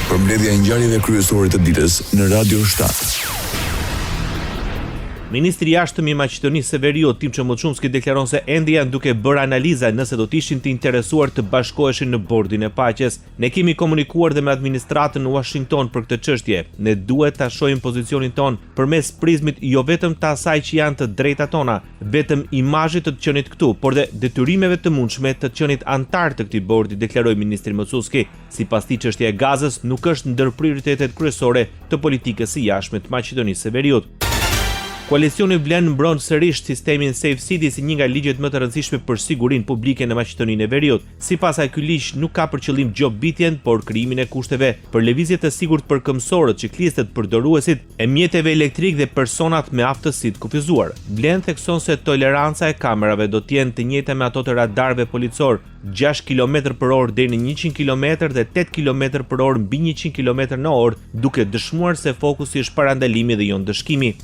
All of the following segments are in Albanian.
Përmbledhja e ngjarjeve kryesore të ditës në Radio 7. Ministri i Jashtëm i Maqedonisë së Veriut, Timço Mucunski deklaron se ende janë duke bërë analiza nëse do të ishin të interesuar të bashkoheshin në bordin e paqes. Ne kemi komunikuar dhe me administratën në Uashington për këtë çështje. Ne duhet ta shohim pozicionin tonë përmes prizmit jo vetëm të asaj që janë të drejtat tona, vetëm imazhit të të qenit këtu, por dhe detyrimeve të mundshme të të qenit anëtar të këtij bordi, deklaroi ministri Mucunski. Sipas tij, çështja e Gazës nuk është ndër prioritetet kryesore të politikës së jashtme të Maqedonisë së Veriut. Koalicioni Vlen mbron sërish sistemin Safe City si një nga ligjet më të rëndësishme për sigurinë publike në Maqedoninë e Veriut. Sipas saj ky ligj nuk ka për qëllim gjobitjen, por krijimin e kushteve për lëvizje të sigurt për këmbësorët, çiklistët, përdoruesit e mjeteve elektrikë dhe personat me aftësi të kufizuar. Vlen thekson se toleranca e kamerave do të jenë të njëjta me ato të radarëve policorë, 6 kilometër për orë deri në 100 kilometër dhe 8 kilometër për orë mbi 100 kilometër në orë, duke dëshmuar se fokusi është parandalimi dhe jo ndëshkimi.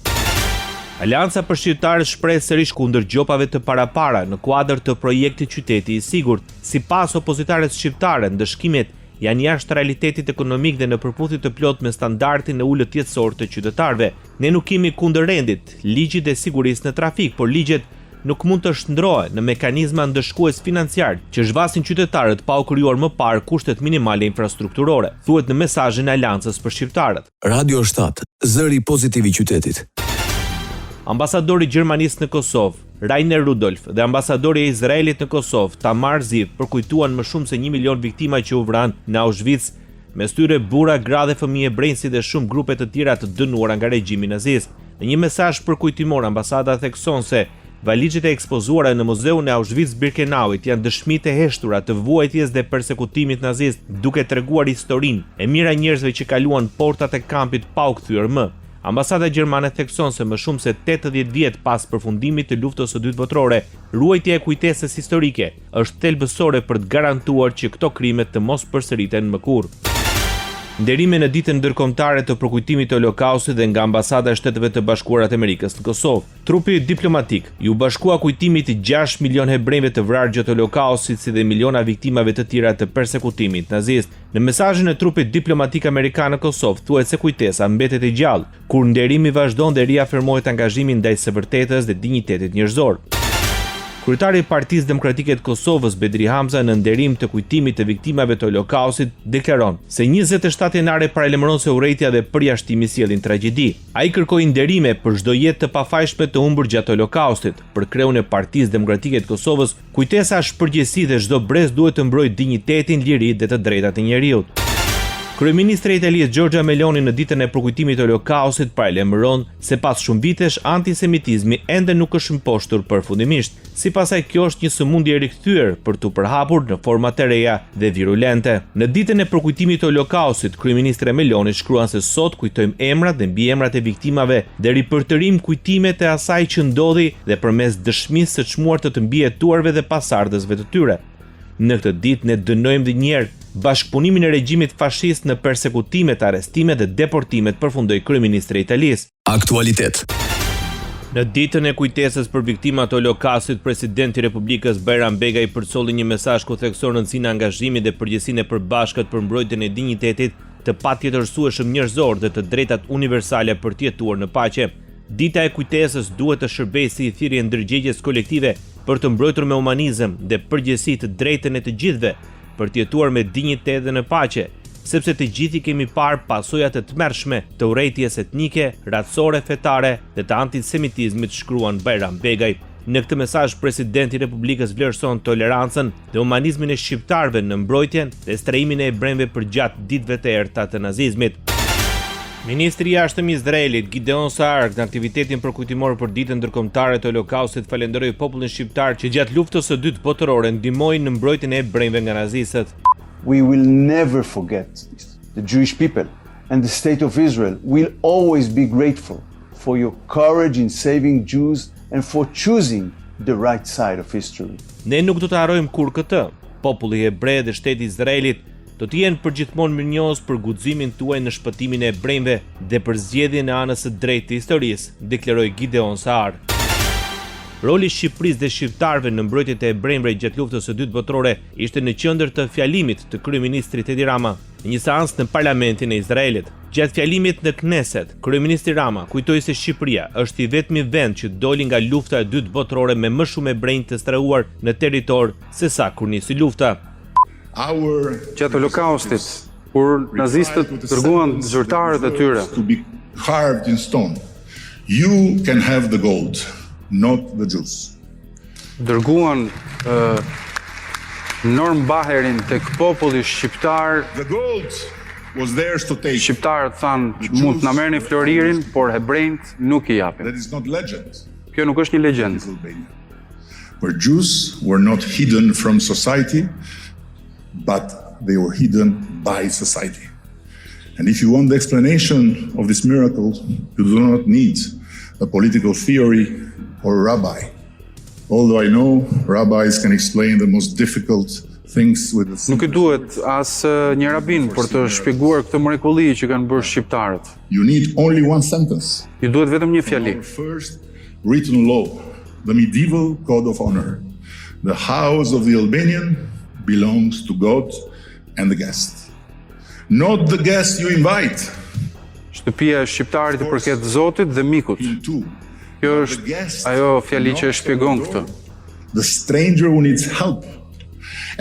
Aleanca për Shqiptarët shprehet sërish kundër gjobave të parapara në kuadër të projektit Qyteti i Sigurt. Sipas opozitares shqiptare, ndëshkimet janë jashtë realitetit ekonomik dhe në përputhje të plotë me standardin e ulët jetësor të qytetarëve. Ne nuk jemi kundër rendit, ligjit dhe sigurisë në trafik, por ligjet nuk mund të shndërrohen në mekanizma ndëshkues financiar që zhvasin qytetarët pa u krijuar më parë kushtet minimale infrastrukturore, thuhet në mesazhin e Aleancës për Shqiptarët. Radio 7, zëri pozitiv i qytetit. Ambasadori i Gjermanisë në Kosovë, Rainer Rudolf dhe ambasadori i Izraelit në Kosovë, Tamar Ziv, përkujtuan më shumë se 1 milion viktima që u vranë në Auschwitz, mes tyre burra, gra dhe fëmijë hebrenj si dhe shumë grupe të tjera të dënuara nga regjimi nazist. Në një mesazh përkujtimor, ambasada thekson se Valixhet e ekspozuara në muzeun e Auschwitz-Birkenauit janë dëshmi të heshtura të vuajtjes dhe persekutimit nazist, duke treguar historinë e mijëra njerëzve që kaluan portat e kampit pa u kthyer më. Ambasada gjermane thekson se më shumë se 80 vjet pas përfundimit të Luftës së Dytë Botërore, ruajtja e kujtesës historike është thelbësore për të garantuar që këto krime të mos përsëriten më kurrë. Nderime në ditën ndërkombëtare të përkujtimit të Holokaustit dhe nga Ambasada e Shteteve të Bashkuara të Amerikës në Kosovë. Trupi diplomatik iu bashkua kujtimit të 6 milion hebrenjve të vrarë gjatë Holokaustit si dhe miliona viktimave të tjera të persekutimit nazist. Në mesazhin e trupit diplomatik amerikan në Kosovë thuhet se kujtesa mbetet e gjallë, kur nderimi vazhdon dhe riafirmohet angazhimi ndaj së vërtetës dhe dinjitetit njerëzor. Kryetari i Partisë Demokratike të Kosovës, Bedri Hamza, në nderim të kujtimit të viktimave të Holokaustit, deklaron se 27 janari paralajmëron se urrejtja dhe përjashtimi sjellin tragjedi. Ai kërkoi nderime për çdo jetë të pafajshme të humbur gjatë Holokaustit. Për kreun e Partisë Demokratike të Kosovës, kujtesa është përgjegjësi dhe çdo brez duhet të mbrojë dinjitetin, liritë dhe të drejtat e njeriut. Kryeministrja e Italisë Giorgia Meloni në ditën e përkujtimit të Holokaustit paralajmëron se pas shumë vitesh antisemitizmi ende nuk është mposhtur përfundimisht. Sipas saj kjo është një sëmundje e rikthyer për t'u përhapur në forma të reja dhe virulente. Në ditën e përkujtimit të Holokaustit, kryeministrja Meloni shkruan se sot kujtojmë emrat dhe mbiemrat e viktimave dhe ripërtërijmë kujtimet e asaj që ndodhi dhe përmes dëshmisë së çmuar të të mbijetuarve dhe pasardhësve të tyre. Në këtë ditë ne dënojmë dhe një herë bashkëpunimin e regjimit fashist në persekutimet, arrestimet dhe deportimet, përfundoi kryeministrja e Italisë. Aktualitet. Në ditën e kujtesës për viktimat e Holokaustit, presidenti i Republikës Bajram Begaj përcolli një mesazh ku thekson rëndësinë e angazhimit dhe përgjegjësinë e përbashkët për mbrojtjen e dinjitetit të patjetërsueshëm njerëzor dhe të drejtat universale për të jetuar në paqe. Dita e kujtesës duhet të shërbejë si thirrje ndërgjegjes kolektive për të mbrojtur me humanizëm dhe përgjegjësi të drejtën e të gjithëve për të jetuar me dinjitet dhe në paqe, sepse të gjithë i kemi parë pasojat e tmerrshme të urrejtjes etnike, racore, fetare dhe të antisemitizmit, shkruan Bajram Begaj. Në këtë mesazh presidenti i Republikës vlerëson tolerancën dhe humanizmin e shqiptarëve në mbrojtjen dhe strehimin e hebrenjve përgjatë ditëve të errëta të nazizmit. Ministri i Jashtëm i Izraelit, Gideon Saar, në aktivitetin përkujtimor për Ditën Ndërkombëtare të Holokaustit falënderoi popullin shqiptar që gjatë Luftës së Dytë Botërore ndihmoi në mbrojtjen e hebrenjve nga nazistët. We will never forget this. The Jewish people and the state of Israel will always be grateful for your courage in saving Jews and for choosing the right side of history. Ne nuk do të harrojmë kurrë këtë. Populli hebre dhe shteti i Izraelit do të jenë përgjithmonë mirënjohës për guximin tuaj në shpëtimin e hebrenjve dhe për zgjedhjen e anës së drejtë të historisë, deklaroi Gideon Saar. Roli i Shqipërisë dhe shqiptarëve në mbrojtje të hebrenjve gjatë Luftës së Dytë Botërore ishte në qendër të fjalimit të kryeministrit Edi Rama. në një seancë në Parlamentin e Izraelit. Gjatë fjalimit në Knesset, kryeministri Rama kujtoi se Shqipëria është i vetmi vend që doli nga Lufta e Dytë Botërore me më shumë hebrenj të strehuar në territor sesa kur nisi lufta. Gjatë Holokaustit, kur nazistët dërguan zyrtarët e tyre. To be carved in stone. You can have the gold, not the Jews. Dërguan Norm Baherin tek populli shqiptar. The gold was theirs to take. Shqiptarët thanë mund të na merrni floririn, por hebrenjtë nuk i japim. That is not legend. Kjo nuk është një legjendë. Where Jews were not hidden from society, but they were hidden by society. And if you want the explanation of this miracle, you do not need a political theory or a rabbi. Although I know rabbis can explain the most difficult things with the Nuk i duhet as një rabin për të shpjeguar këtë mrekulli që kanë bërë shqiptarët. You need only one sentence. Ju duhet vetëm një fjali. Our first written law, the medieval code of honor. The house of the Albanian belongs to God and the guest. Not the guest you invite. Shtëpia e shqiptarit i përket Zotit dhe mikut. Kjo është ajo fjali që e shpjegon këtë. The stranger who needs help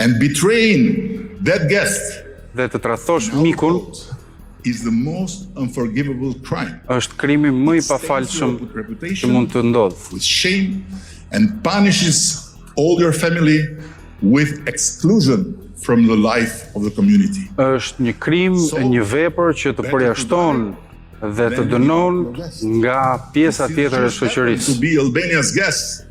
and betraying that guest. Dhe të tradhtosh mikun is the most unforgivable crime. Është krimi më i pafalshëm që mund të ndodhë. With shame and punishes all your family with exclusion from the life of the community. Është një krim, një vepër që të përjashton dhe të dënon nga pjesa tjetër e shoqërisë. To be Albania's guest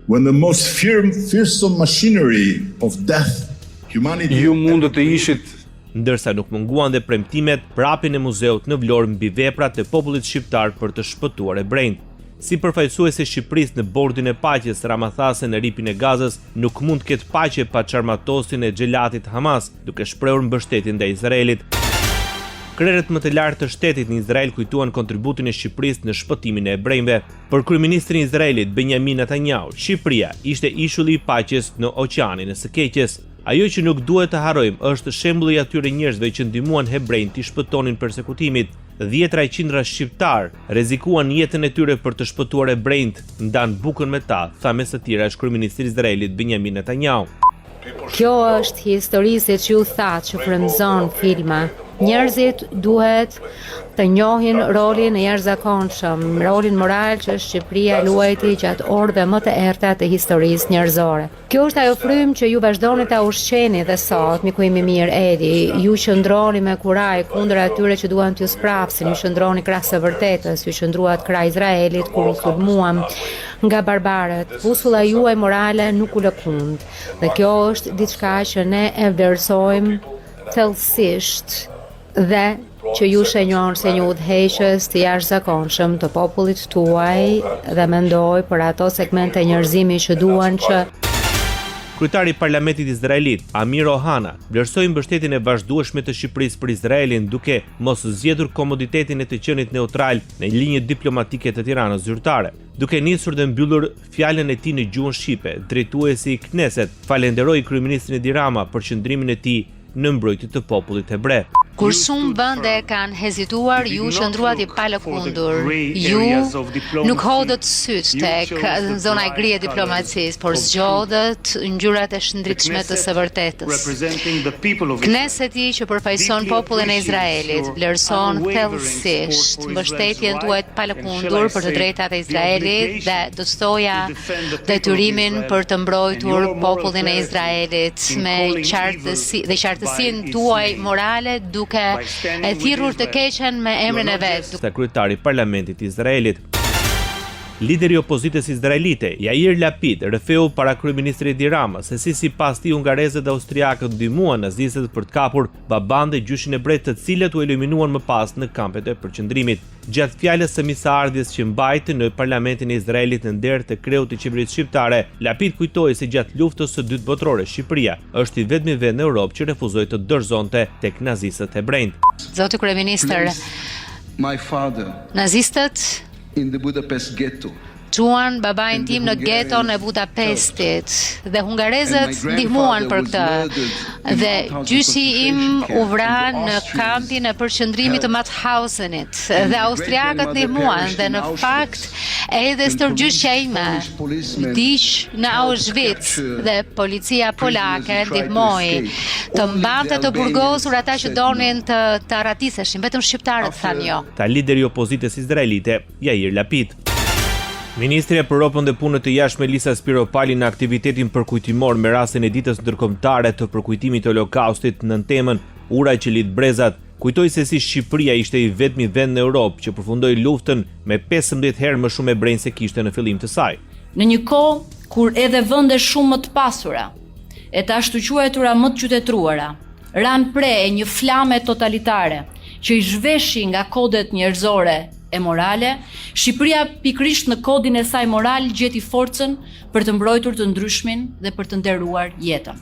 when the most fearsome machinery of death humanity Ju mund të ishit ndërsa nuk munguan dhe premtimet për hapjen e muzeut në Vlorë mbi veprat e popullit shqiptar për të shpëtuar hebrenjtë. Si përfaqësues e Shqipërisë në Bordin e Paqes, Rama tha se në Rripin e Gazës nuk mund të ketë paqe pa çarmatosjen e xhelatit Hamas, duke shprehur mbështetjen ndaj Izraelit. Krerët më të lartë të shtetit në Izrael kujtuan kontributin e Shqipërisë në shpëtimin e hebrenjve. Për kryeministrin e Izraelit, Benjamin Netanyahu, Shqipëria ishte ishulli i paqes në oqeanin e së keqes. Ajo që nuk duhet të harrojmë është shembulli i atyre njerëzve që ndihmuan hebrenjtë t'i shpëtonin persekutimit. Dhjetra e qindra shqiptarë rrezikuan jetën e tyre për të shpëtuar hebrenjtë, ndanë bukën me ta, tha mes të tjerash kryeministri i Izraelit Benjamin Netanyahu. Kjo është histori siç ju thatë që frymëzon filma. Njerëzit duhet të njohin rolin e jashtëzakonshëm, rolin moral që Shqipëria luajti gjatë orëve më të errëta të historisë njerëzore. Kjo është ajo frymë që ju vazhdoni ta ushqeni dhe sot, miku im i mirë Edi, ju qëndroni me kurajë kundër atyre që duan t'ju sprapsin, ju qëndroni krah së vërtetës, ju qëndruat krah Izraelit kur u sulmuam nga barbarët. Busulla juaj morale nuk u lëkund. Dhe kjo është diçka që ne e vlerësojmë thellësisht dhe që ju shenjon si një udhëheqës të jashtëzakonshëm të popullit tuaj dhe mendoj për ato segmente njerëzimi që duan që Kryetari i Parlamentit izraelit, Amir Ohana, vlerësoi mbështetjen e vazhdueshme të Shqipërisë për Izraelin duke mos zgjedhur komoditetin e të qenit neutral në linjë diplomatike të Tiranës zyrtare. Duke nisur dhe mbyllur fjalën e tij në gjuhën shqipe, drejtuesi i Knesset falenderoi kryeministrin Edi Rama për qëndrimin e tij në mbrojtje të popullit hebre. Kur shumë vende kanë hezituar, ju qëndruat i palëkundur. Ju nuk hodhët sytë tek zona e gri e diplomacisë, por zgjodhët ngjyrat e shndritshme të së vërtetës. Kneseti që përfaqëson popullin e Izraelit, vlerëson thellësisht mbështetjen tuaj të palëkundur për të drejtat e Izraelit dhe do të thoja detyrimin për të mbrojtur popullin e Izraelit me qartësi dhe qartësinë tuaj morale duke e thirrur të keqen me emrin e vet. Tha kryetari i Parlamentit të Izraelit. Lideri i opozitës izraelite, Yair Lapid, rrëfeu para kryeministrit Edi Rama se si sipas tij hungarezët dhe austriakët ndihmuan nazistët për të kapur babanë dhe gjyshin hebre të cilët u eliminuan më pas në kampet e përqendrimit. Gjatë fjalës së mirëseardhjes që mbajti në Parlamentin e Izraelit në nder të kreut të qeverisë shqiptare, Lapid kujtoi se gjatë Luftës së Dytë Botërore Shqipëria është i vetmi vend në Europë që refuzoi të dorëzonte tek nazistët hebrenjtë. Zoti kryeministër, nazistët in the Budapest ghetto. Çuan babain tim në geton e Budapestit dhe hungarezët ndihmuan për këtë. Dhe gjyshi im u vra në kampin e përqendrimit të Mauthausenit dhe austriakët ndihmuan dhe në fakt edhe stërgjyshja ime vdiq në Auschwitz dhe policia polake ndihmoi të mbante të burgosur ata që donin të të arratiseshin, vetëm shqiptarët thanë jo. Tha lideri i opozitës izraelite, Yair Lapid. Ministrja për Europën dhe Punët e Jashtme Elisa Spiropali në aktivitetin përkujtimor me rastin e Ditës Ndërkombëtare të Përkujtimit të Holokaustit nën temën Ura që lidh brezat, kujtoi se si Shqipëria ishte i vetmi vend në Europë që përfundoi luftën me 15 herë më shumë hebrenj se kishte në fillim të saj. Në një kohë kur edhe vende shumë më të pasura e të ashtuquajtura më të qytetëruara ranë pre e një flame totalitare që i zhveshi nga kodet njerëzore e morale, Shqipëria pikërisht në kodin e saj moral gjeti forcën për të mbrojtur të ndryshmin dhe për të nderuar jetën.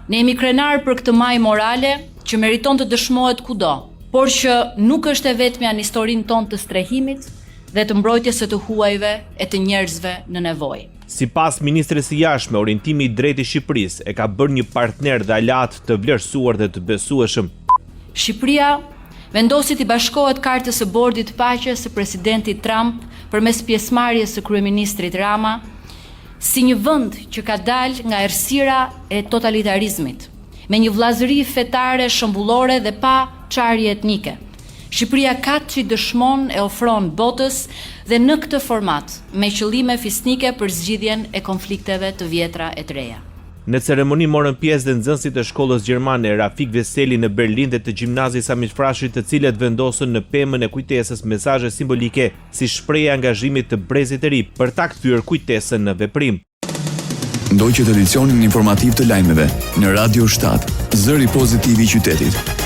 Ne jemi krenarë për këtë majë morale që meriton të dëshmohet kudo, por që nuk është e vetmja në historinë tonë të strehimit dhe të mbrojtjes së të huajve e të njerëzve në nevojë. Sipas ministres së Jashtme, orientimi i drejtë i Shqipërisë e ka bërë një partner dhe aleat të vlerësuar dhe të besueshëm. Shqipëria vendosi t'i bashkohet kartës së Bordit të Paqes së presidentit Trump përmes pjesëmarrjes së kryeministrit Rama, si një vend që ka dalë nga errësira e totalitarizmit, me një vëllazëri fetare shembullore dhe pa çarje etnike. Shqipëria ka ç'i dëshmon e ofron botës dhe në këtë format, me qëllime fisnike për zgjidhjen e konflikteve të vjetra e të reja. Në ceremoni morën pjesë dhe nxënësit e shkollës gjermane Rafik Veseli në Berlin dhe të gjimnazit Sami Frashëri të cilët vendosën në pemën e kujtesës mesazhe simbolike si shprehje e angazhimit të brezit të ri për ta kthyer kujtesën në veprim. Ndoqët edicionin informativ të lajmeve në Radio 7, zëri pozitiv i qytetit.